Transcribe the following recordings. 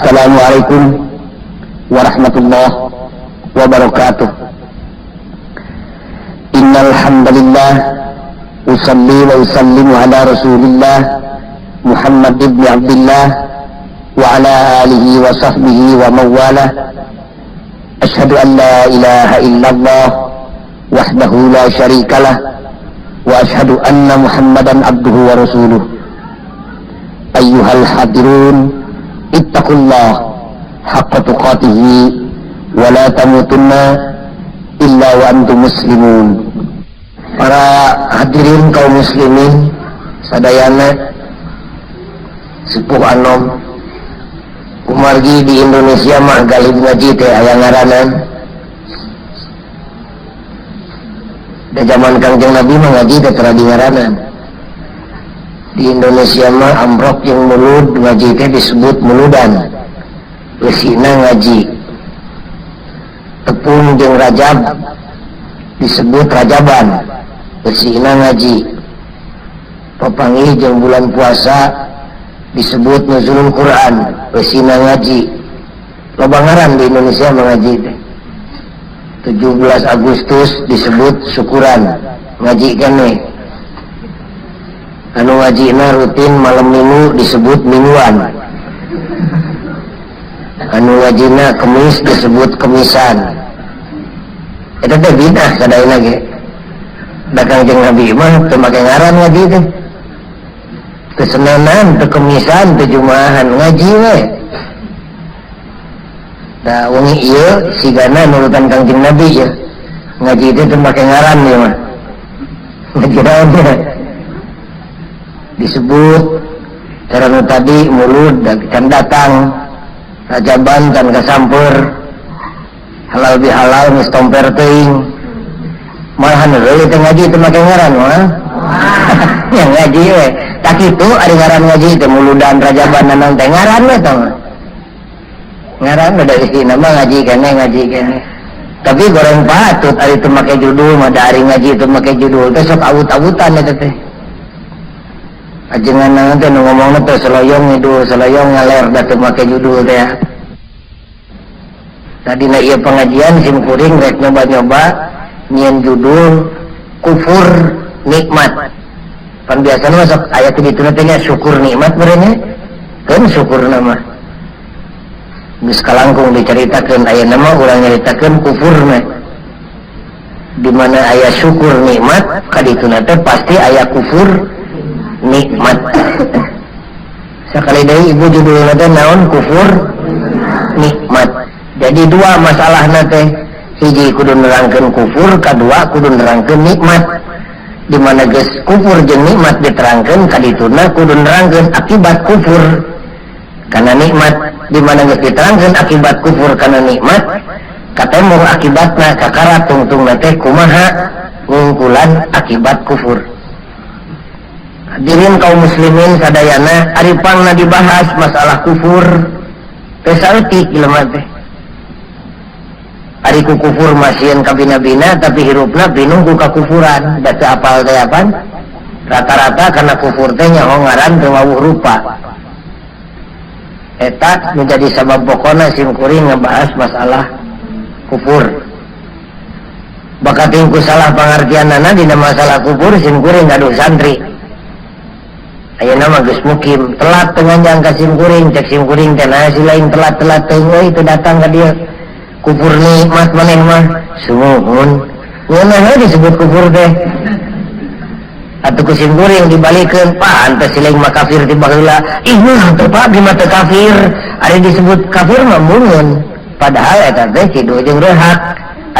Assalamualaikum warahmatullahi wabarakatuh. Innal hamdalillah usalli wa usallimu ala Rasulillah Muhammad ibn Abdullah wa ala alihi wa sahbihi wa mawalah. Ashhadu an la ilaha illallah wahdahu la syarikalah wa ashhadu anna Muhammadan abduhu wa rasuluh. Ayyuhal hadirun, ittaqullah haqqa tuqatihi wa la tamutunna illa wa antum muslimun. Para hadirin kaum muslimin sadayana, sepuh anom, kumargi di Indonesia mah galib ngaji teh aya ngaranan. Da zaman Kangjeng Nabi mah ngaji teh tara di ngaranan. Di Indonesia mah amrok jeung mulud ngaji teh disebut muludan. Eusina ngaji. Tepung jeung rajab disebut rajaban. Eusina ngaji. Papanggih jeung bulan puasa disebut nuzulul Quran. Eusina ngaji. Loba ngaran di Indonesia mah ngaji teh. 17 Agustus disebut syukuran, ngaji keneh. Anu ngajina rutin malam minggu disebut mingguan. Anu ngajina kemis disebut kemisan. Eta teh bidah sadayana ge. Da Kangjeng Nabi mah teu make ngaran ngaji teh. Teu Senenan, teu Kemisan, teu Jumaahan, ngaji we. Da wengi ieu sigana nurutan Kangjeng Nabi ya. Ngaji teh teu make ngaran ieu mah. Ngaji naon teh? Disebut cara nu tadi mulud can datang, rajaban can kasamper, halal bihalal geus tomper teuing. Malahan heureuy teh ngaji teu make ngaran mah. Yang ngaji we. Tak kitu ari ngaran ngaji teh muludan rajaban nanang teh ngaran we tah mah. Ngaran udah isi nama ngaji keneh, ngaji keneh. Tapi goreng patut ari teu make judul mah, da ari ngaji teu make judul teh sok awut-awutan eta teh. Ajengan naon teh nu ngomongna teh seloyong ngidul, seloyong ngaler da teu make judul teh. Tadina ieu pengajian sim kuring rek nyoba-nyoba nyieun judul kufur nikmat. Pan biasana mah sok aya teh dituna teh nya syukur nikmat meureun nya. Keun syukurna mah. Geus kalangkung dicaritakeun, ayeuna mah urang nyaritakeun kufurna. Di mana aya syukur nikmat, kadituna teh pasti aya kufur nikmat. Sakali deui ibu judulna teh naon? Kufur nikmat. Jadi dua masalahna teh, hiji kudu nerangkeun kufur, kadua kudu nerangkeun nikmat. Di mana geus kufur jeung nikmat diterangkeun, kadituna kudu nerangkeun akibat kufur kana nikmat. Di mana geus diterangkeun akibat kufur kana nikmat, katembong akibatna kakara tungtungna teh kumaha ngungkulan akibat kufur. Hadirin kaum muslimin sadayana, ari pangna dibahas masalah kufur teh saeutik jelema teh. Ari ku kufur masieun kabina-bina tapi hirupna pinuh ku kakufuran, da teu apal teh apan? Rata-rata kana kufur teh nyaho ngaran teu wawuh rupa. Eta menjadi sabab pokona sim kuring ngebahas masalah kufur. Bakating ku salah pangartianana dina masalah kufur sim kuring gaduh santri. Ayeuna mah geus mukim, telat teu nganjang ka sim kuring, cek sim kuring teh naha si lain telat-telat teuing euy teu datang ka dieu. Kufur nikmat maneh mah sumuhun. Ngeunah we disebut kufur teh. Atuh ku sim kuring dibalikeun, pan teh si lain mah kafir ti baheula. Ih mah teu Pak di mah teu kafir. Ari disebut kafir mah mungun. Padahal eta teh cidu jeung reuhak.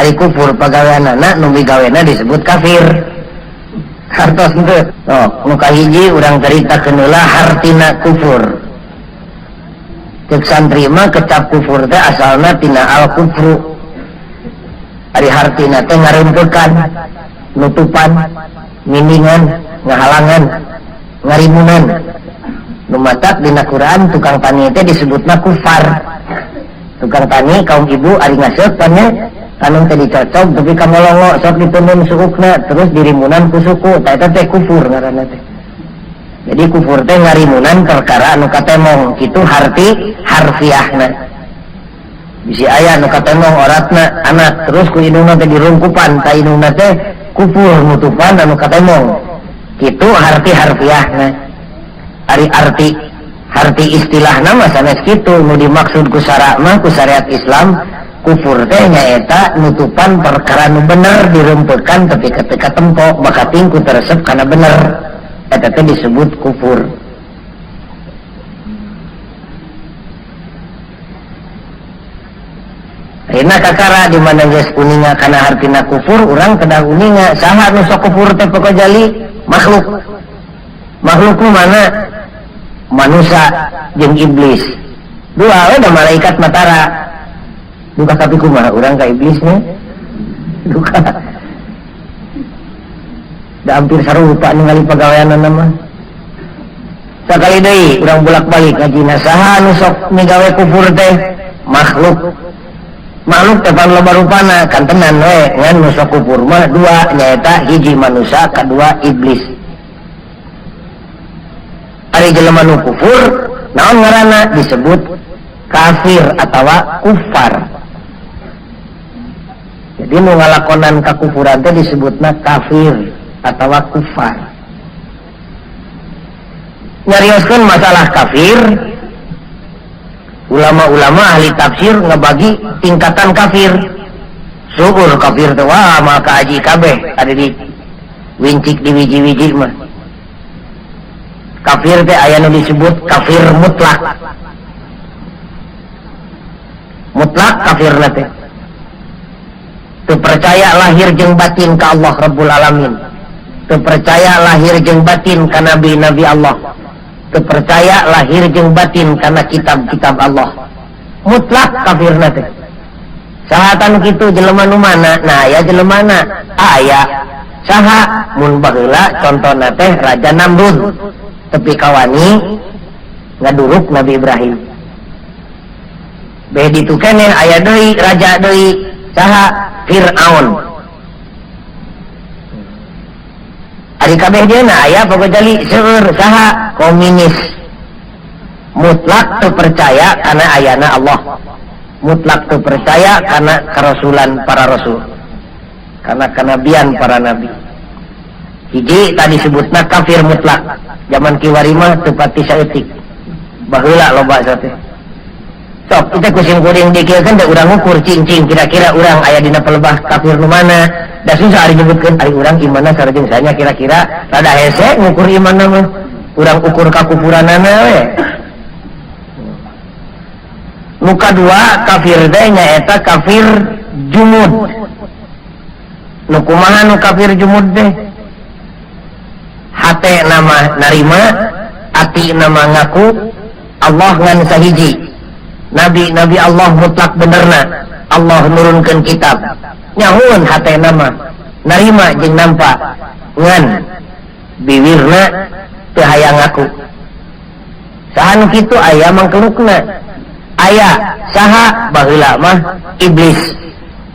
Ari kufur pagaweanana nu migawena disebut kafir. Hartos henteu. Oh, nu kahiji urang caritakeun heula hartina kufur. Cek santri mah kecap kufur teh asalna tina al-kufru. Ari hartina teh ngarempekan, nutupan, mindingan, ngahalangan, ngarimunan. Nu matak dina Quran tukang tani teh disebutna kufar. Tukang tani kaum ibu ari ngaseuk tanya tanung teh dicocok tapi ka molongo sok ditunun suukna terus dirimunan ku suku, ta eta teh kufur ngaranna teh. Jadi kufur teh ngarimunan perkara anu katemong kitu harti harfiahna. Bisi aya nu katemong oratna anak terus ku indungna teh dirungkupan ka indungna teh kufur nutupan anu katemong. Kitu harti harfiahna. Ari arti harti istilahna mah sanes kitu nu dimaksud ku syara mah ku syariat Islam kufur teh nyaeta nutupan perkara nu bener dirempekan tapi ketika tempo bakating ku teresep kana bener. Eta teh disebut kufur. Ayeuna kakara di mana geus uninga kana hartina kufur, urang kedah uninga saha nu sok kufur teh pokojali makhluk. Makhluk nu mana? Manusia jeung iblis. Dua we da malaikat matara. Duka tapi kumaha urang ka iblisnya? Duka. Da hampir sarupa ningali pagaweanna mah. Sakali deui urang bolak-balik ngajina saha nu sok migawe kufur teh makhluk. Makhluk teh pan loba rupana kantenan we ngan nu sok kufur mah dua nyaeta hiji manusia kadua iblis. Ari jelema nu kufur naon ngaranna disebut kafir atawa kufar. Jadi nu ngalakonan kakufuran teh disebutna kafir atawa kufar. Nyarioskeun masalah kafir, ulama-ulama ahli tafsir ngebagi tingkatan kafir. Syukur kafir teh wah maka aji kabeh ada di wincik di wiji-wiji mah. Kafir teh aya nu disebut kafir mutlak. Mutlak kafirna teh teu percaya lahir jeung batin ka Allah Rabbul Alamin. Teu percaya lahir jeung batin ka nabi-nabi Allah. Teu percaya lahir jeung batin kana kitab-kitab Allah. Mutlak kafirna teh. Saha tanu kitu jelema nu mana? Nah aya jelemana. Aya. Saha mun baheula contona teh Raja Namrud. Tepi kawani ngaduruk Nabi Ibrahim. Beh ditu keneh aya deui raja deui saha Fir'aun. Ari kabeh dieuna aya pokojali seueur saha komunis. Mutlak teu percaya kana ayana Allah. Mutlak teu percaya kana karasulan para rasul. Kana kanabian para nabi. Hiji tadi sebutna kafir mutlak. Zaman kiwari mah teu pati saeutik. Baheula loba sate. Sok kita kusim kuring dikirkan da urang ngukur cing-cing kira-kira urang aya dina pelebah kafir nu mana. Da susah ari nyebutkeun ari urang imanna sareng sanya kira-kira rada hese ngukur imanna mah. Urang ukur kakufuranana we. Nu kadua kafir teh nyaeta kafir jumud. Nu kumaha nu kafir jumud teh? Hate nama narima, ati nama ngaku Allah ngan sahiji. Nabi-nabi Allah mutlak benerna. Allah nurunkeun kitab. Nyahueun hate nama narima jeung nampa ngan biwirna teu hayang ngaku. Saha nu kitu aya mangkelukna. Aya saha baheula mah iblis.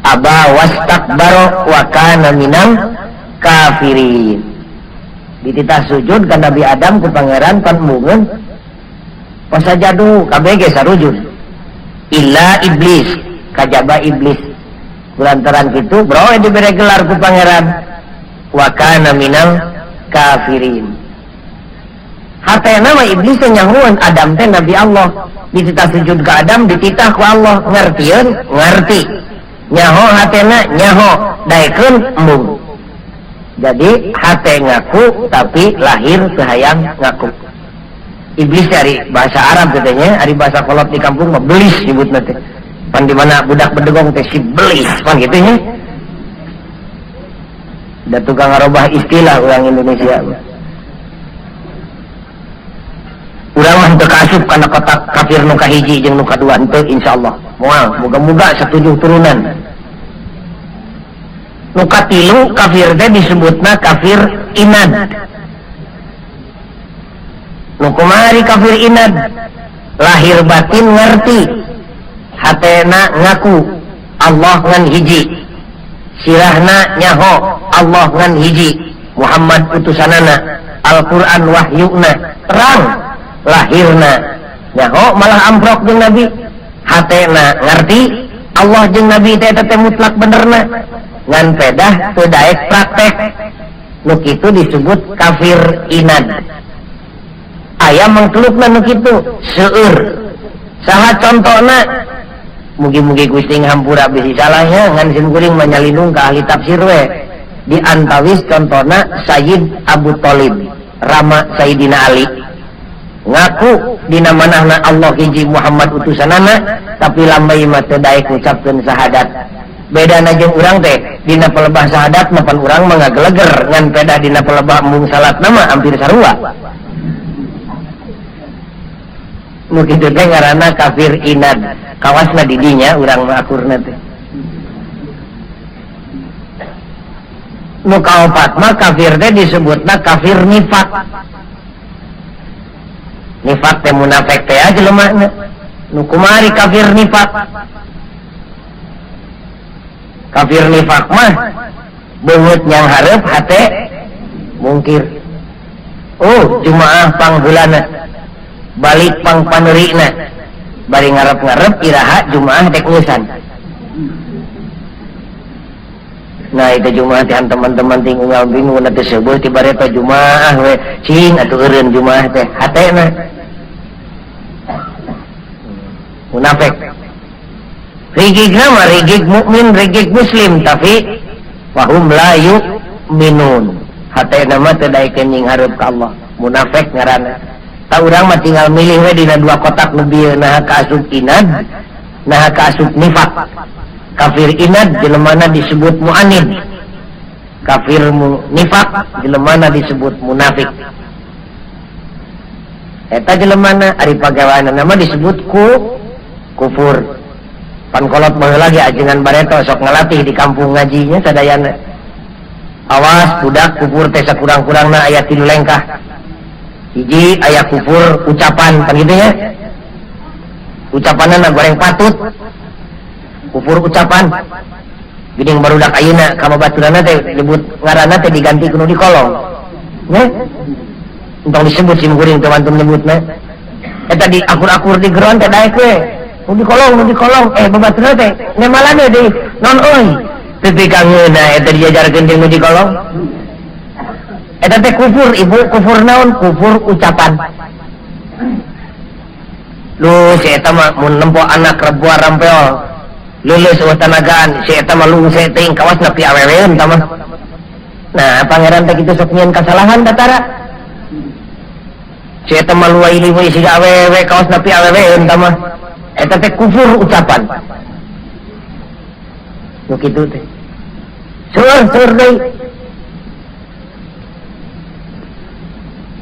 Aba wastakbaro wa kana minal kafirin. Dititah sujud ka Nabi Adam ku pangeran pan embungeun pasajadu kabeh ge sarujud. Illa iblis, kajaba iblis. Kulantaran kitu bro dibere gelar ku pangeran wa kana minal kafirin. Hatena mah iblis teh nyahueun Adam teh nabi Allah. Dititah sujud ka Adam dititah ku Allah, ngartieun ngarti. Nyaho hatena nyaho, daekeun embung. Jadi hate ngaku tapi lahir teu hayang ngaku. Iblis dari bahasa Arab katanya, ari bahasa kolot di kampung mah belis nyebutna teh. Pan di mana budak bedegong teh si belis pan kitu nya. Da tukang ngarobah istilah urang Indonesia. Urang mah teu kaasup kana kotak kafir nu kahiji jeung nu kadua henteu insyaallah. Moal, moga-moga satujuh turunan. Nu katilu kafir teh disebutna kafir inad. Nu kumari kafir inad? Lahir batin ngerti, hatena ngaku Allah ngan hiji, sirahna nyaho Allah ngan hiji, Muhammad utusanana, Al-Qur'an wahyuna terang lahirna nyaho malah amprok jeung Nabi hatena ngarti Allah jeung Nabi teh teh mutlak benerna ngan pedah teu daek praktek nu kitu disebut kafir inad. Aya mangklukna nu kitu seueur saha contona mugi-mugi Gusti ngahampura bisi salahnya ngan sim kuring mah nyalindung ka ahli tafsir we. Di antawis contona Sayyid Abu Thalib Rama Sayyidina Ali ngaku dina manahna Allah hiji Muhammad utusanana tapi lambai mah teu daek ngucapkeun syahadat. Bedana jeung urang teh dina pelebah syahadat mah pan urang mah ngageleger ngan pedah dina pelebah embung salatna mah hampir sarua. Nu kitu teh ngaranna kafir inad. Kawasna di dinya urang mah akurna teh. Nu kaopat mah kafir teh disebutna kafir nifak. Nifak teh munafik teh aja jelema. Nu kumari kafir nifak. Kafir nifak mah beungeut nyang hareup hate mungkir. Oh, jumaah pangheulana balik pang panerina bari ngarep-ngarep iraha jumaah dek ngeusan. Nah itu jumaah teh teman-teman ting unggal bingung teh seubeut ti bareto jumaah we cing atuh eureun jumaah teh hatena munafik. Rigigna mah rigig mukmin rigig muslim tapi wahum la yu'minun. Hatena mah teu daekeun nying hareup ka Allah. Munafik ngaranna. Ta urang mah tinggal milih we dina dua kotak nu bieu naha kaasup inad naha kaasup nifak. Kafir inad jelemana disebut mu'anid, kafir nifak jelemana disebut munafik. Eta jelemana ari pagaweanna mah disebut kufur. Pan kolot baheula lagi ajengan bareto sok ngalatih di kampung ngajinya sadayana. Awas budak kufur teh sakurang-kurangna aya 3 lengkah. Hiji aya kufur ucapan pan kitu nya. Ucapanna goreng patut. Kufur ucapan geuning barudak ayeuna ka babaturanna teh nyebut ngaranna teh diganti ku nu dikolong nya entong disebut sim kuring teh wantun nyebutna eta di akur-akur di geron teh daek we nu dikolong babaturanna teh nemalan we deui non euy teu kangeuna eta dijajarkeun jeung nu dikolong eta teh kufur ibu kufur naon kufur ucapan. Lu si eta mah mun nempo anak rebuar rampeol lulus eueuh tanagaan si eta mah lungse teuing kawas nepi aweweun tah mah. Nah pangeran teh kitu sok nyieun kasalahan datara. Si eta mah luai liweuh siga awewe kawas nepi aweweun tah mah. Eta teh kufur ucapan. Nu kitu teh. Seueur deui.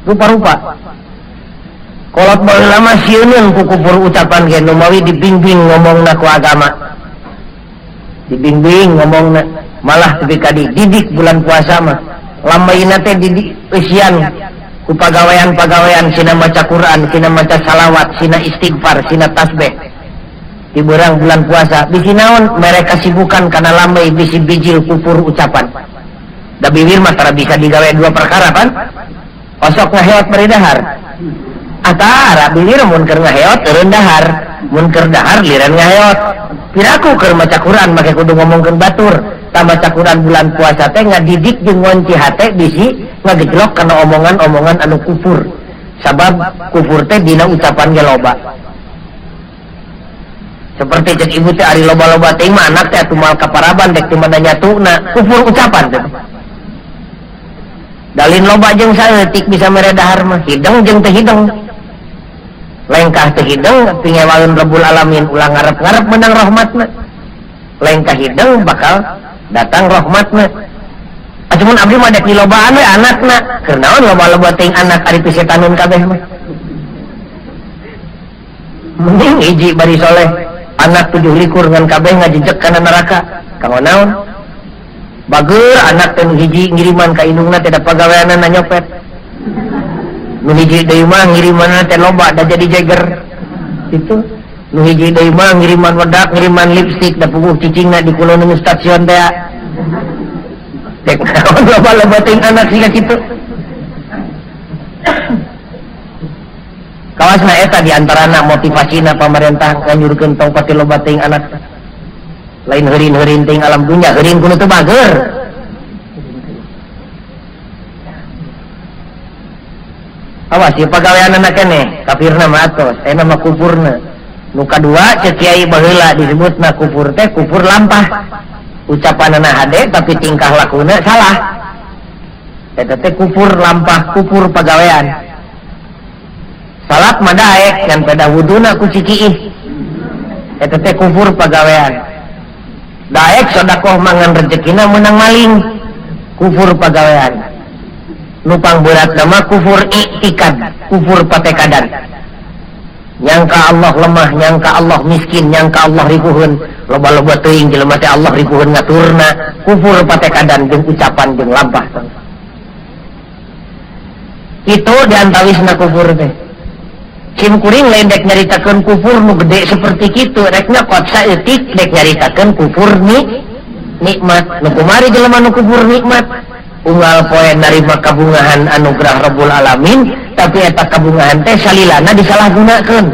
Rupa-rupa. Kolot baheula mah sieuneun ku kufur ucapan ge nu mawi dibimbing ngomongna ku agama. Dibimbing ngomongna malah tepi ka dididik bulan puasa mah lambaina teh didik eusian ku pagawean-pagawean sina maca Quran sina maca salawat sina istighfar sina tasbih di berang bulan puasa bisi naon mereka kesibukan kana lambai bisi bijil kufur ucapan da bibir mah tara bisa digawe dua perkara pan osok ngaheot bari dahar atara bibir mun keur ngaheot eureun dahar mun keur dahar liran ngaheot. Piraku keur maca Quran make kudu ngomongkeun batur. Tah maca Quran bulan puasa teh ngadidik jeung ngonci hate bisi ngagejlok kana omongan-omongan anu kufur. Sabab kufur teh dina ucapan ge loba. Seperti cek ibu teh ari loba-loba teh mah anak teh atuh moal kaparaban dek teu mana nyatuna, kufur ucapan teh. Dalin loba jeung saeutik bisa mere dahar mah, hideng jeung teu hideng. Lengkah teu hideng pingewaeun Rabbul Alamin ulah ngarep-ngarep menang rahmatna. Lengkah hideng bakal datang rahmatna. Acumun abdi mah dek dilobaan we anakna. Keur naon loba-loba teuing anak ari pisetanun kabeh mah. Mending hiji bari soleh, anak 27 ngan kabeh ngajejek kana neraka. Kanggo naon? Bageur anak teh nu hiji ngiriman ka indungna teh da pagaweanna nyopet. Nu hiji deui mah ngirimanna teh loba da jadi jeger. Itu nu hiji deui mah ngiriman wedak, ngiriman lipstik da puguh cicingna di kuloneun stasiun teh. Dek naon loba-loba teuing anak siga kitu. Kawasna eta diantarana motivasina pamarentah nganyurkeun tong pati loba teuing anak. Lain heurin-heurin teuing alam dunya, heurin kudu teu bager. Awas ieu pagaweanana keneh, kafirna mah atos, eta mah kufurna. Nu kadua ceuk kiai baheula disebutna kufur teh kufur lampah. Ucapanana hade tapi tingkah lakuna salah. Eta teh kufur lampah, kufur pagawean. Salat mah daek ngan peda wuduna ku cikiih. Eta teh kufur pagawean. Daek sedekah mangan rezekina meunang maling. Kufur pagawean. Nu pangberatna mah kufur iktikad, kufur patekadan. Nyangka Allah lemah, nyangka Allah miskin, nyangka Allah ripuheun. Loba-loba teuing jelema teh Allah ripuheun ngaturna. Kufur patekadan jeung ucapan jeung lampah. Itu diantawisna kufur teh. Sim kuring lain dek nyaritakeun kufur nu gede seperti kitu, rek nyokot saeutik dek nyaritakeun kufur ni nikmat. Nu kumari jelema nu kufur nikmat, unggal poe narima kabungahan anugerah Rabbul Alamin, tapi eta kabungahan teh salilana disalahgunakeun.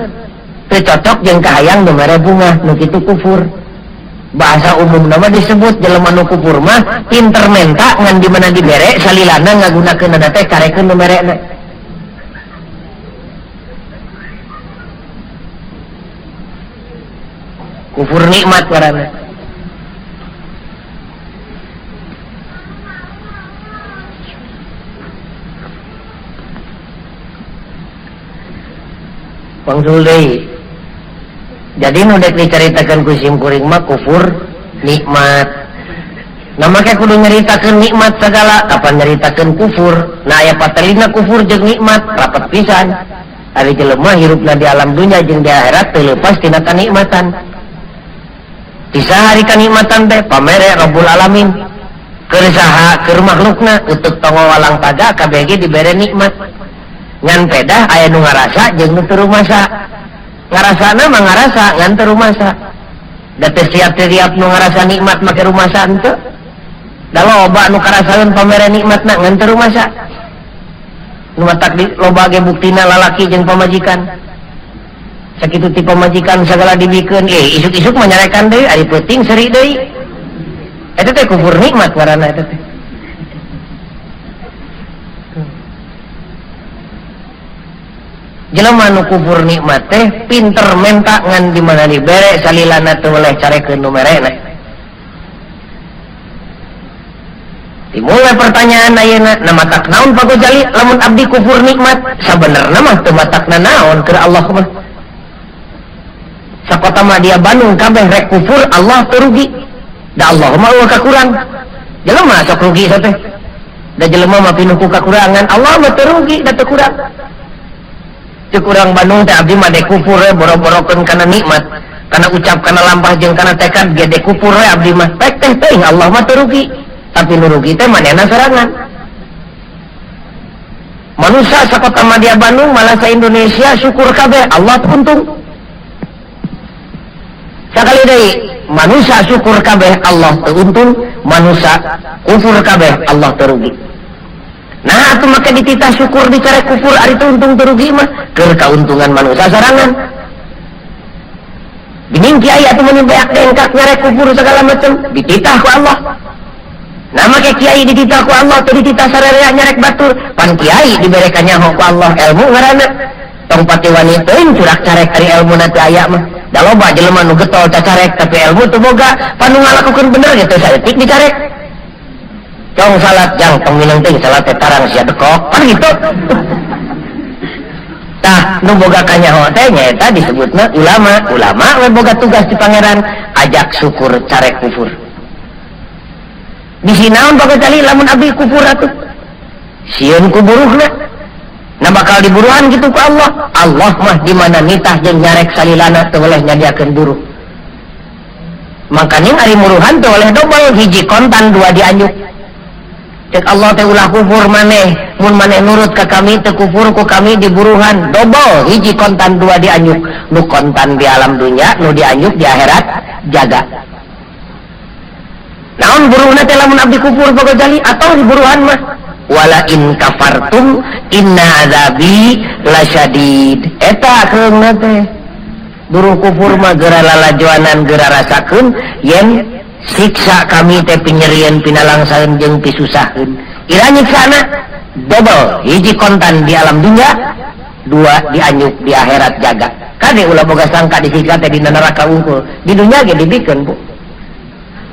Teu cocok jeung kahayang nu mere bungah, nu kitu kufur. Bahasa umumna mah disebut jelema nu kufur mah pinter menta ngan di mana dibere salilana ngagunakeunana teh karekeun nu merena. Kufur nikmat ngaranna. Pangsul deui. Jadi nu dek dicaritakeun ku sim kuring mah kufur nikmat. Nah make kudu nyaritakeun nikmat sagala, kapan nyaritakeun kufur? Nah aya patelina kufur jeung nikmat rapat pisan. Ari jelema hirupna di alam dunya jeung di akhirat teu leupas tina kanikmatan. Bisa hari kanikmatan teh pamere Rabbul Alamin. Keur saha keur makhlukna utuk tongo walang taga kabeh ge dibere nikmat. Ngan pedah aya nu ngarasa jeung nu teu rumasa. Ngarasana mah ngarasa ngan teu rumasa. Da teu siap-siap nu ngarasa nikmat make rumasa henteu. Da loba nu karasaeun pamere nikmatna ngan teu rumasa. Nu matak di loba ge buktina lalaki jeung pamajikan. Sakitu ti pamajikan sagala dibikeun, isuk-isuk mah nyarekan deui, ari peuting seuri deui. Eta teh kufur nikmat ngaranna eta teh. Jelema nu kufur nikmat teh pinter menta ngan di mana dibere salilana teu weleh carekeun nu merena. Dimulai pertanyaan ayeuna, na matak naon Pak Gojali lamun abdi kufur nikmat? Sabenerna mah teu matakna naon keur Allah mah. Sakota mah dia Bandung kabeh rek kufur Allah teu rugi. Da Allah mah eueuh kakurang. Jelema sok rugi teh. Da jelema mah pinuh ku kakurangan, Allah mah teu rugi da teu kurang. Cek urang Bandung teh abdi mah dek kufur we boro-borokeun kana nikmat, kana ucap kana lampah jeung kana tekad ge dek kufur we abdi mah. Pek teh teuing Allah mah teu rugi. Tapi nu rugi teh manehna sorangan. Manusia sakota mah dia Bandung malah sa Indonesia syukur kabeh Allah untung. Sakali deui manusia syukur kabeh Allah teu untung, manusia kufur kabeh Allah teu rugi. Nah atuh make dititah syukur dicarek kufur ari teu untung teu rugi mah keur kauntungan manusia sorangan. Geuning kiai atuh mun beak dengkak nyarek kufur segala macam dititah ku Allah. Nah make kiai dititah ku Allah teu dititah sararea nyarek batur, pan kiai dibere kanyaho ku Allah ilmu ngaranna. Tong pati wani teuing curak carek ari ilmuna teu aya mah. Da loba jelema nu getol cacarek tapi ilmu teu boga, pan nu ngalakukeun bener ge teu saeutik dicarek. Cong salat jang tong minang teuing salat teh tarang sia dekok, pan gitu. Tah nu boga kanyaho teh nyaeta disebutna ulama. Ulama we boga tugas di pangeran ajak syukur carek kufur. Bisi naon Pak Gojali lamun abdi kufur atuh? Sieun ku buruhna. Nah bakal diburuhan gitu ku Allah. Allah mah di mana nitah jeung nyarek salilana teu weleh nyadiakeun buruh. Makanya ari muruhan teu weleh dobel, hiji kontan dua dianjuk. Cek Allah teh ulah kufur maneh, mun maneh nurut ka kami teu kufur ku kami diburuhan dobel, hiji kontan dua dianjuk. Nu kontan di alam dunya, nu dianjuk di akhirat jaga. Naon buruhna teh lamun abdi kufur Pak Gojali atau diburuhan mah? Wala in kafartum inna azabi lasyadid. Eta keungna teh. Buruh kufur mah geura lalajoanan geura rasakeun yen siksa kami teh pinyerieun pinalangsaeun jeung pisusaheun. Ira nyiksana double, hiji kontan di alam dunya, dua dianyuk di akhirat jaga. Kade ulah boga sangka disiksa teh dina neraka unggul, di dunya ge dibikeun bu.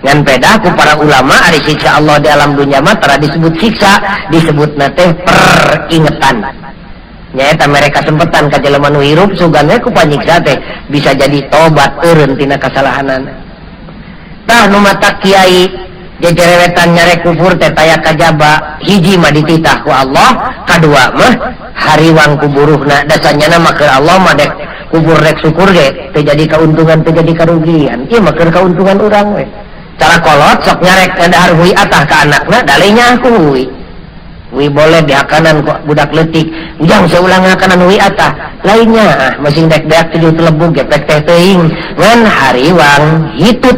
Ngan pedah ku para ulama ari siksa Allah di alam dunya mah tara disebut siksa, disebutna teh peringetan. Nyaeta mereka sempetan ka jelema nu hirup sugan we ku panyiksa teh bisa jadi tobat eureun tina kasalahanana. Tah nu matak kiai jejerewetan nyarek kufur teh taya kajaba, hiji mah dititah ku Allah, kadua mah hariwang ku buruhna, dasanyana mah keur Allah mah dek kubur rek syukur ge teu jadi kauntungan teu jadi karugian. Ieu mah keur kauntungan urang we. Cara kolot sok nyarek ngadahar hui atah ka anakna dalenya ku hui. Hui boleh dihakanan ku budak leutik, ujang seulang ngakanan hui atah. Lainnya ah masing dek beak tujuh telebug gepek teh teuing ngan hariwang hitut.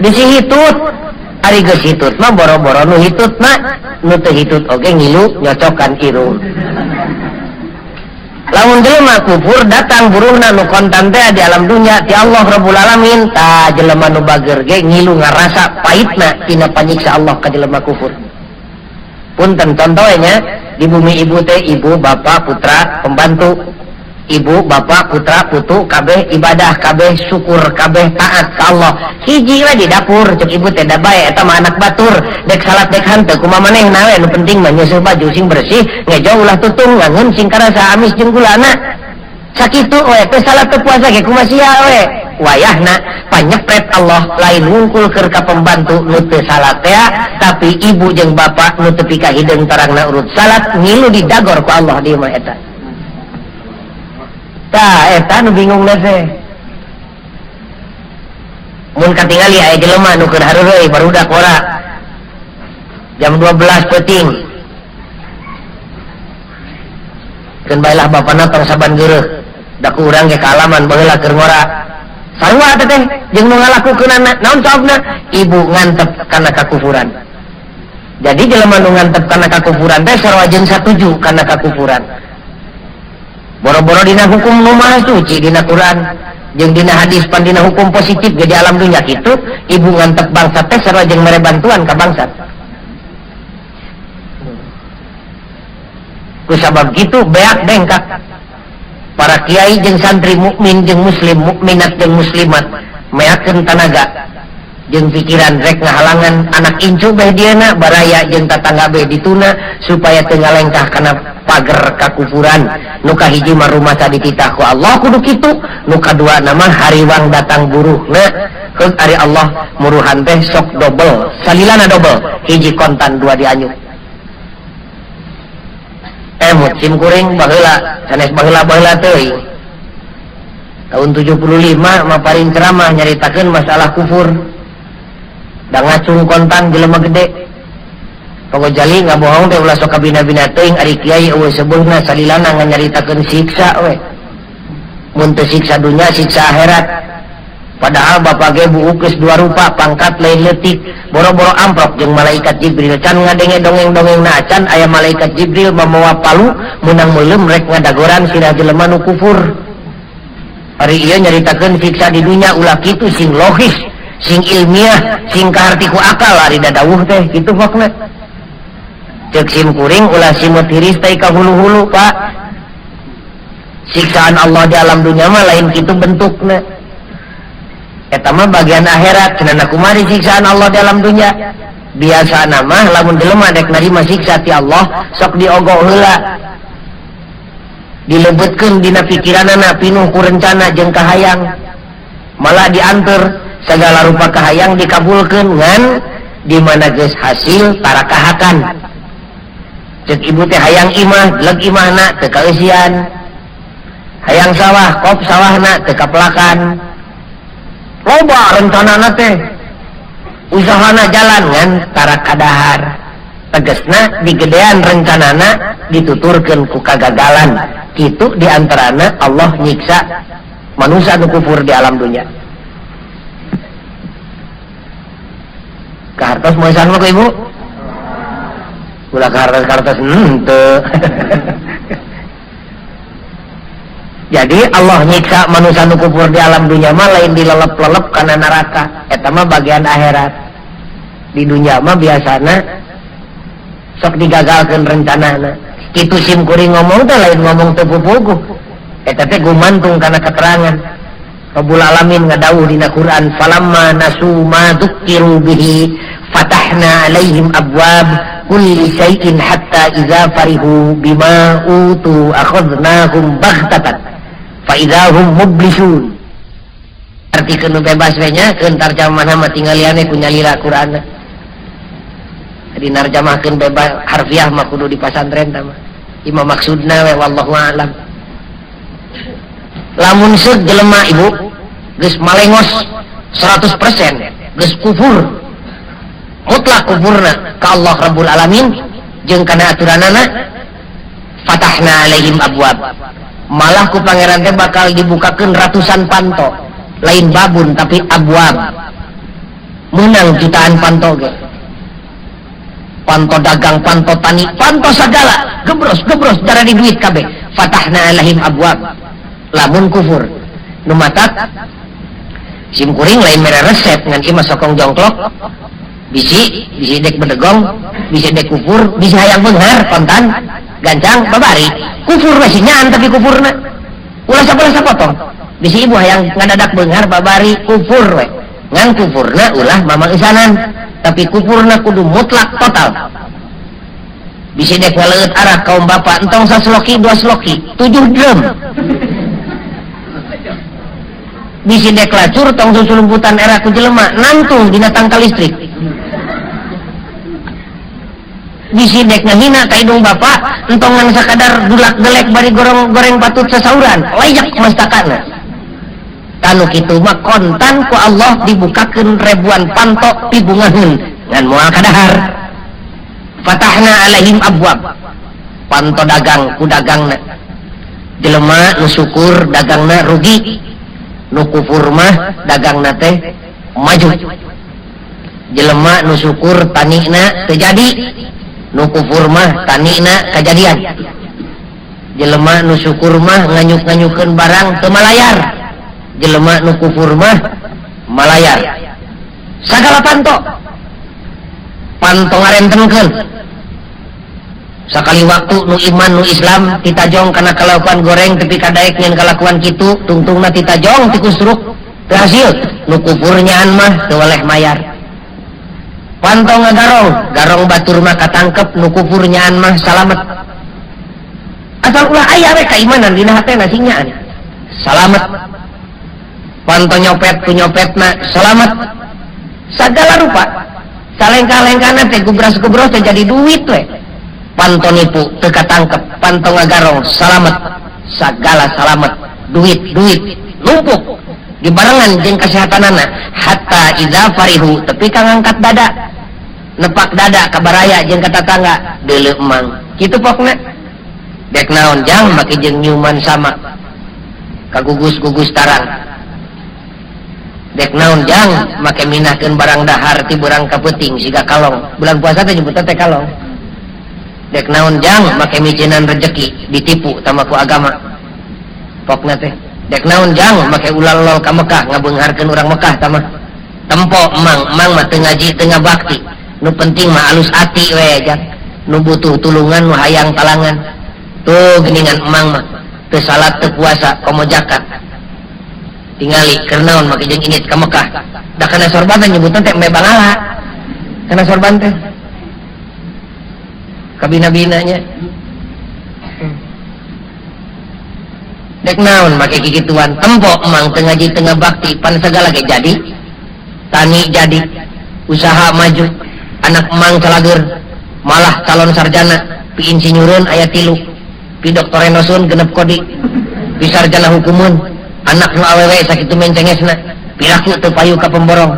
Bisi hitut, ari geus hitut mah boro-boro nu hitut mah nu teu hitut oge ngilu nyocokan irung. Lamun jelema kufur datang buruhna nu kontan teh di alam dunya ti Allah Rabbul Alamin, tah jelema nu bager ge ngilu ngarasa pahitna tina panyiksa Allah ka jelema kufur. Punten contohnya di bumi ibu teh ibu bapak putra pembantu, ibu bapak putra putu kabeh ibadah kabeh syukur kabeh taat ka Allah. Hiji we di dapur cek ibu teh da bae eta mah anak batur, dek salat dek hanteu kumaha manehna we, nu penting mah nyeuseul baju sing bersih, ngejo ulah tutung ngangeun sing karasa amis jeung gulana. Sakitu we teh salat teu puasa ge kumaha sia we. Wayahna panyepret Allah lain wungkul keur ka pembantu nu teu salat teh, tapi ibu jeung bapak nu teu pika hideung tarangna urut salat ngilu didagor ku Allah di imah eta. Tah eta nu bingung teh. Mun katingali aya jelema nu keur hareureuy barudak ora. Jam 12 peuting. Keun bae lah bapana tong saban geureuh. Da ku urang ge kaalaman baheula keur ngora. Sarua teh teh jeung nu ngalakukeunana naon sababna? Ibu ngantep kana kakufuran. Jadi jelema nu ngantep kana kakufuran teh sarua jeung satuju kana kakufuran. Boro-boro dina hukum nu maha suci dina Quran jeung dina hadis pan dina hukum positif ge di alam dunya kitu, ibu ngantep bangsat teh sarua jeung mere bantuan ka bangsat. Ku sabab kitu beak bengkak. Para kiai jeung santri mukmin jeung muslim, mukminat jeung muslimat meakeun tanaga jeung pikiran rek ngahalangan anak incu beh dieuna baraya jeung tatangga beh dituna supaya teu ngalengkah kana pager kakufuran. Nu kahiji mah rumasa dititah ku Allah kudu kitu, nu kadua nama hariwang datang buruhna. Heug ari Allah muruhan teh sok dobel, salilana dobel, hiji kontan dua dianyuk. Emut sim kuring baheula, sanes baheula-baheula teuing. Tahun 75 maparin ceramah nyaritakeun masalah kufur. Da ngacung kontan jelema gede. Pokok jali ngabohong teh ulah sok kabina-bina teuing ari kiai eueuh seubeuhna salilana nganyaritakeun siksa we. Mun teu siksa dunya siksa akhirat. Padahal bapak ge buuk geus dua rupa pangkat lain leutik, boro-boro amplop jeung malaikat Jibril can ngadenge dongeng-dongeng na acan aya malaikat Jibril mamawa palu meunang meuleum rek ngadagoran sirah jelema nu kufur. Ari ieu nyaritakeun siksa di dunya ulah kitu sing logis, sing ilmiah, sing kaharti ku akal ari dadawuh teh kitu makna. Ceuk sim kuring ulah simut hiris teh ka hulu-hulu Pak. Siksaan Allah di alam dunya mah lain kitu bentukna. Eta mah bagian akhirat, cenah kumari siksaan Allah di alam dunya. Biasana mah lamun jelema dek narima siksa ti Allah sok diogo heula. Dilebetkeun dina pikiranana pinuh ku rencana jeung kahayang. Malah dianteur segala rupa kahayang dikabulkeun ngan di mana geus hasil tarakahakan. Ceuk ibu teh hayang imah, leg imahna teu kaeusian. Hayang sawah, kop sawahna teu kapelakan. Loba rencanana teh usahana jalan ngan tarakadahar. Tegesna digedean rencanana dituturkeun ku kagagalan. Kitu diantarana Allah nyiksa manusia nu kufur di alam dunya. Kahartos moesan mah ku ibu? Ulah kartas-kartas henteu. Jadi Allah nyiksa manusia nu kufur di alam dunia mah lain dilelep-lelep kana neraka, eta mah bagian akhirat. Di dunia mah biasana sok digagalkeun rencanana. Kitu sim kuring ngomong teh lain ngomong teu pupuguh. Eta teh gumantung kana keterangan. Rabbul Alamin ngadawuh dina Quran, falamma nasu ma dzukiru bihi fatahna alaihim abwab kulli syai'in hatta idza farihu bima utu akhadnahum baghtatan fa idza hum mublisun. Artikeun nu bebas we nya, keun tarjamahna mah tinggaliane ku nyalira Qur'anna. Jadi narjamahkeun bebas harfiah mah kudu di pasantren tah mah. Imah maksudna we wallahu a'lam. Lamun seuk jelema ibu geus malengos 100% geus kufur mutlak kufurna ka Allah Rabbul Alamin jeung kana aturanana, fatahna alaihim abwab, malah ku pangeran teh bakal dibukakeun ratusan panto, lain babun tapi abwab, menang jutaan panto ge, panto dagang, panto tani, panto sagala, gebros-gebros darah di duit kabeh. Fatahna alaihim abwab lamun kufur. Nu matak sim kuring lain mere resep ngan ieu mah sokong jongklok, bisi bisi dek bedegong, bisi dek kufur, bisi hayang beunghar kontan gancang babari kufur masih nyaan tapi kufurna ulah sapolah sapotong. Bisi ibu hayang ngadadak beunghar babari kufur we, ngan kufurna ulah mamangsanan, tapi kufurna kudu mutlak total. Bisi dek ngaleueut arah kaum bapak entong sasloki dua sloki 7 drum. Bisi dek lacur tong susulumputan era ku jelema nantung dina tangkal listrik. Bisi dek ngahina ka hidung bapak entong ngan sakadar dulak gelek bari gorong goreng patut sasauran layak mastakana. Tanu kitu mah kontan ku Allah dibukakeun ribuan pantok pibungaheun ngan moal kadahar. Fatahna alaihim abwab, panto dagang ku dagangna. Jelema nu syukur dagangna rugi, nu kufur mah dagangna teh maju. Jelema nu syukur tanina teu jadi, nu kufur mah tanina kajadian. Jelema nu syukur mah nganyuk-nganyukeun barang teu malayar, jelema nu kufur mah malayar. Sagala panto, panto ngarentenkeun. Sakali waktu nu iman nu Islam titajong kana kalakuan goreng tepi kadaek nyen kalakuan kitu tungtungna titajong ti kusruk teu hasil. Nu kufur nyaan mah teu weleh mayar. Panto ngagarong, garong batur mah katangkep, nu kufur nyaan mah salamet. Asal ulah aya we kaimanan dina hatena sing nyaan salamet. Panto nyopet ku nyopetna salamet. Sagala rupa salengkah-lengkahna teh gubras-gubros teh jadi duit we. Panto nipu teu katangkep, panto ngagarong salamet, sagala salamet, duit-duit numpuk dibarengan jeung kesehatanana. Hatta idza farihu tepi ka ngangkat dada, nepak dada ka baraya jeung ka tatangga deuleu emang kitu pokna. Dek naon jang make jeung nyuman sama kagugus-gugus tarang. Dek naon jang make minahkeun barang dahar ti beurang ka peuting siga kalong. Bulan puasa teh nyebutna teh kalong. Dek naon jang make micenan rejeki ditipu tama ku agama pokna teh. Dek naon jang make ulalol ka Mekah ngabeungharkeun urang Mekah tama. Tempo emang, emang mah teu ngaji teu ngabakti, nu penting mah alus ati we jang. Nu butuh tulungan nu hayang talangan tuh geuningan emang mah teu salat teu puasa komo zakat. Tingali keur naon make jeung indit ka Mekah, da kana sorban teh nyebutna teh embe bangala, kana sorban teh kabina-binanya. Dek naon make kikituan, tempo emang teu ngaji teu ngabakti pan sagala ge jadi tani jadi usaha maju, anak emang calager malah calon sarjana pi insinyureun aya 3, pi doktorenosun 6 kodi, pi sarjana hukumun, anak nu awewe sakitu mencengesna piraku teu payu ka pemborong.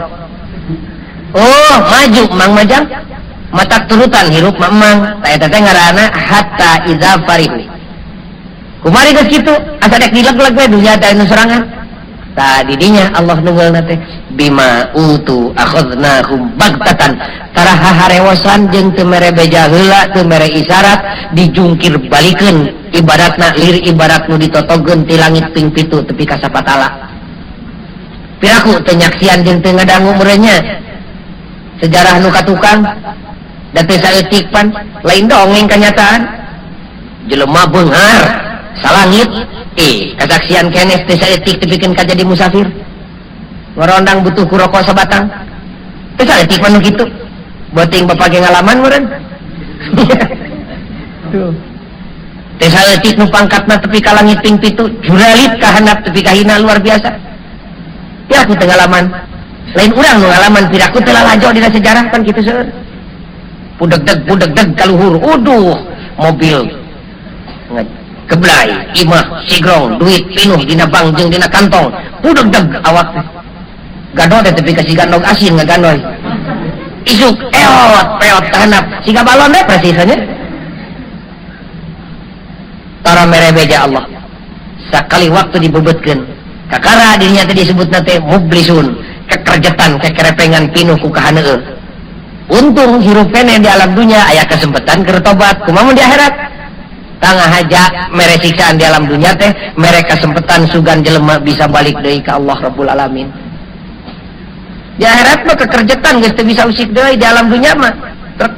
Oh maju mang majang matak turutan hirup mah emang. Ta eta teh ngaranna hatta idza farihu. Kumari geus kitu asa dek dileg-leg we dunya teh nu sorangan. Tadi dinya Allah nunggal teh bima utu akhadnahum bagtatan tara haharewosan jeung teu mere beja heula teu mere isyarat dijungkir balikeun ibaratna lir ibarat nu ditotogeun ti langit ping 7 tepi ka sapatala. Piraku teu nyaksian jeung teu ngadangu meureunnya sejarah nu katukang da teu saeutik pan lain dongeng kanyataan jelema beunghar salangit kasaksian keneh teu saeutik tepikeun ka jadi musafir ngorondang butuh ku rokok sabatang teu saeutik mah nu kitu beuting bapak ge ngalaman meureun tuh teu saeutik nu pangkatna tepi ka langit ping 7 juralit ka handap tepi ka hina luar biasa piraku teu ngalaman lain urang nu ngalaman piraku teu lalajo dina sejarah pan kitu seueur pudegdeg ka luhur uduh mobil keblai imah sigrong duit pinuh dina bank jeung dina kantong pudegdeg awak teh gado teh tepi ka siga nog asin ngaganoy isuk eot peot tahanap siga balon deh persisnya tara mere beja Allah sakali waktu dibebetkeun kakara dirinya teh disebutna teh mublisun kekerjetan kekerepengan pinuh ku kahaneueuh untung hirup keneh di alam dunia aya kesempatan keur tobat kumaha mun di akhirat tangah haja mere siksaan di alam dunia teh mere kesempatan sugan jelema bisa balik deui ka Allah Rabbul Alamin. Di akhirat mah kekerjetan geus teu bisa usik deui di alam dunia mah trek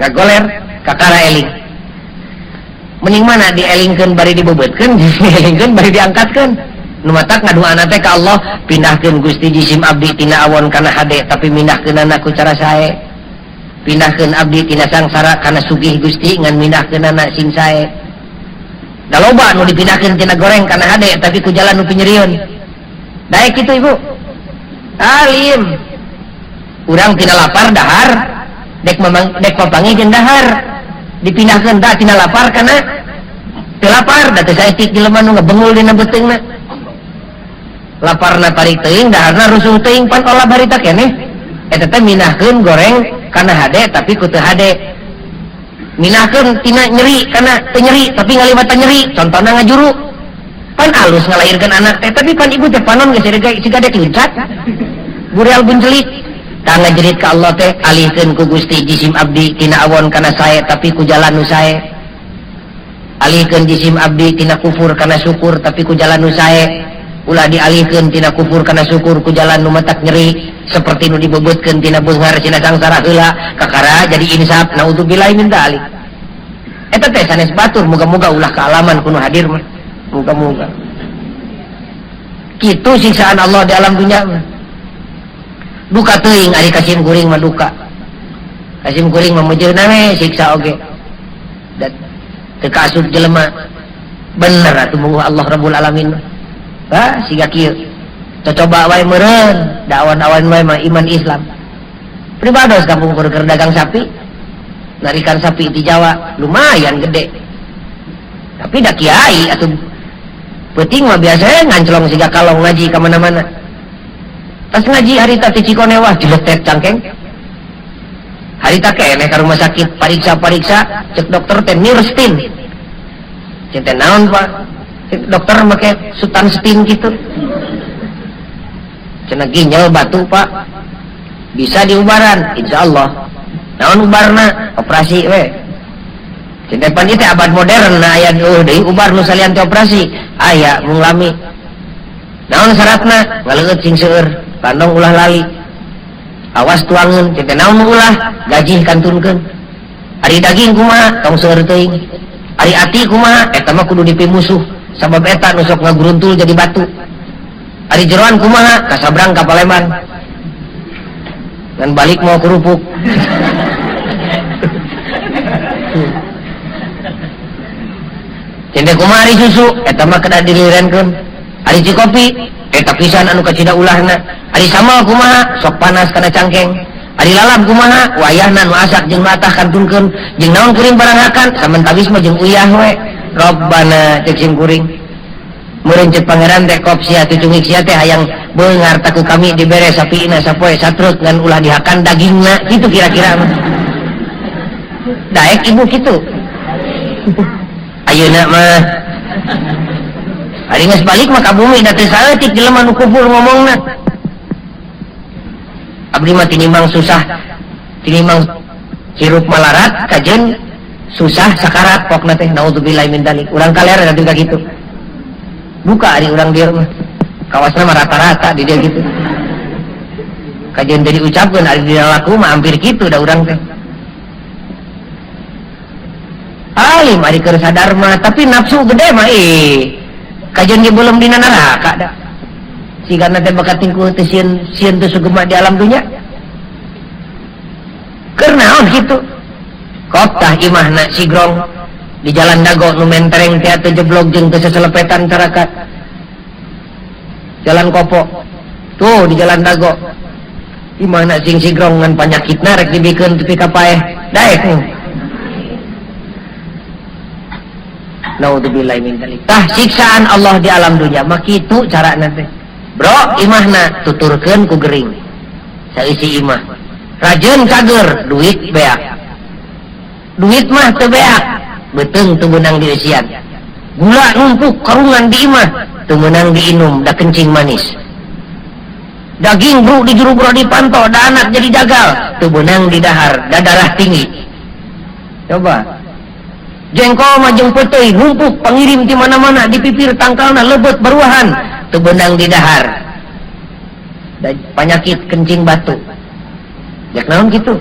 ngagoler kakara eling. Mending mana dielingkeun bari dibeubeutkeun dielingkeun bari diangkatkeun. Nu matak ngaduana teh ka Allah pindahkeun Gusti jisim abdi tina awon kana hade tapi mindahkeunana ku cara sae. Pindahkeun abdi tina sangsara kana sugih Gusti ngan mindahkeunana sing sae. Da loba nu dipindahkeun tina goreng kana hade tapi ku jalan nu pinyerieun. Daek kitu ibu. Alim. Urang tina lapar dahar, dek mamang dek papanggih jeung dahar. Dipindahkeun da tina lapar kana teu lapar da teu saeutik jelema nu ngebengul dina beuteungna. Laparna tarik teuing daharna rusuh teuing pan olah barita keneh. Eta teh mindahkeun goreng kana hade tapi ku teu hade. Mindahkeun tina nyeri kana teu nyeri tapi ngaliwatan nyeri contohna ngajuru. Pan alus ngalahirkeun anak teh tapi pan ibu teh panon geus siga dek luncat. Bureal buncelik. Tah ngajerit ka Allah teh alihkeun ku Gusti jisim abdi tina awon kana sae tapi ku jalan nu sae. Alihkeun jisim abdi tina kufur kana syukur tapi ku jalan nu sae. Ulah dialihkeun tina kufur kana syukur ku jalan nu matak nyeri seperti nu dibebetkeun tina beunghar tina sangsara heula kakara jadi insaf naudzubillahi min dzalik. Eta teh sanes batur muga-muga ulah kaalaman kuno hadir mah muga-muga. Kitu siksaan Allah di alam dunia mah. Duka teuing ari kasim kuring mah duka. Kasim kuring mah mejeuna we siksa oge. Da teu kaasup jelema. Bener atuh mungguh Allah Rabbul Alamin mah. Bah, siga kieu. Cocoba wae meureun, da awan-awan wae mah iman Islam. Pribados kampung keur dagang sapi. Narikan sapi di Jawa lumayan gede. Tapi da kiai atuh peuting mah biasa nganclong siga kalong ngaji ka mana-mana. Tas ngaji harita ti Cikonewah diletet cangkeng. Harita keneh ka rumah sakit pariksa-pariksa cek dokter teh nirstin. Cek teh naon Pak? Cek dokter make sutan stin gitu. Cenah ginjal batu Pak. Bisa diubaran insyaallah. Naon ubarna? Operasi we. Cek teh pan ieu teh abad modern na aya deui ubar nu salian teh operasi. Aya mung lami. Naon syaratna? Ngaleueut sing seueur, bandong ulah lali. Awas tuangeun, cek teh naon nu ulah? Gajih kantunkeun. Ari daging kumaha? Tong seueur teuing. Ari ati kumaha? Eta mah kudu dipimusuh. Sabab eta nu sok ngagruntul jadi batu. Ari jeroan kumaha? Kasabrang ka Palembang. Ngan balik mau kerupuk. Cende kumaha ari susu? Eta mah kedah dilirenkeun. Ari cikopi? Eta pisan anu kacida ulahna. Ari samal kumaha? Sok panas kana cangkeng. Ari lalap kumaha? Wayahna nu asak jeung nu atah kantunkeun. Jeung naon kuring baranghakan? Samentawis mah jeung uyah we. Robbana cek sing kuring. Meureun cek pangeran teh kop sia tucungik sia teh hayang beunghar taku kami dibere sapiina sapoe satruk ngan ulah dihakan dagingna kitu kira-kira mah. Daek ibu kitu. Ayeuna mah Ari geus balik mah ka bumi da teu saeutik jelema nu kufur ngomongna. Abdi mah tinimbang susah, tinimbang hirup malarat kajen susah sakarat pokna teh naudzubillahi min dzalik. Urang kaler da teu kitu. Buka ari urang dieu mah. Kawasna mah rata-rata di dieu kitu. Kajen teu diucapkeun ari dina laku mah hampir kitu da urang teh. Alim ari keur sadar mah tapi nafsu gede mah ih. Kajen ge belum dina neraka da. Sigana teh bakat tingkuh teh sieun sieun teu sugema di alam dunya. Keur naon kitu? Kop tah imahna sigrong di jalan Dago nu mentereng teh teu jeblog jeung teu seselepetan carakat. Jalan Kopo. Tuh di jalan Dago. Imahna sing sigrong ngan panyakitna rek dibikeun tepi ka paeh. Daek. Naudzubillahi min dzalik. Tah siksaan Allah di alam dunya mah kitu carana teh. Bro, imahna tuturkeun ku gering. Saeusi imah. Rajeun cager, duit beak. Duit mah teu beak, beuteung teu meunang dieusian. Gula numpuk karungan di imah, teu meunang diinum da kencing manis. Daging bro di juru bro dipanto, da anak jadi jagal, teu meunang didahar, da darah tinggi. Coba. Jengkol mah jeung peuteuy numpuk pangirim di mana-mana di pipir tangkalna lebet baruahan teu beunang didahar. Da panyakit kencing batu. Jak naon kitu?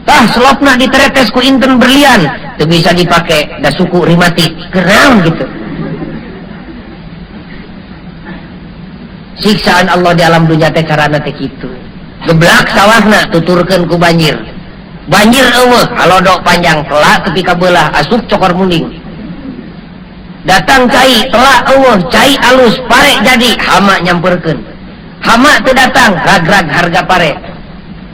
Tah selopna diteretes ku inten berlian teu bisa dipake da suku rimatik. Keur naon kitu? Siksaan Allah di alam dunya teh carana teh kitu. Geblak sawahna tuturkeun ku banjir. Banjir eueuh, halodok panjang telak tepi ka beulah asup cokor munding. Datang cai telak eueuh, cai alus pare jadi hama nyamperkeun. Hama teu datang, ragrag harga pare.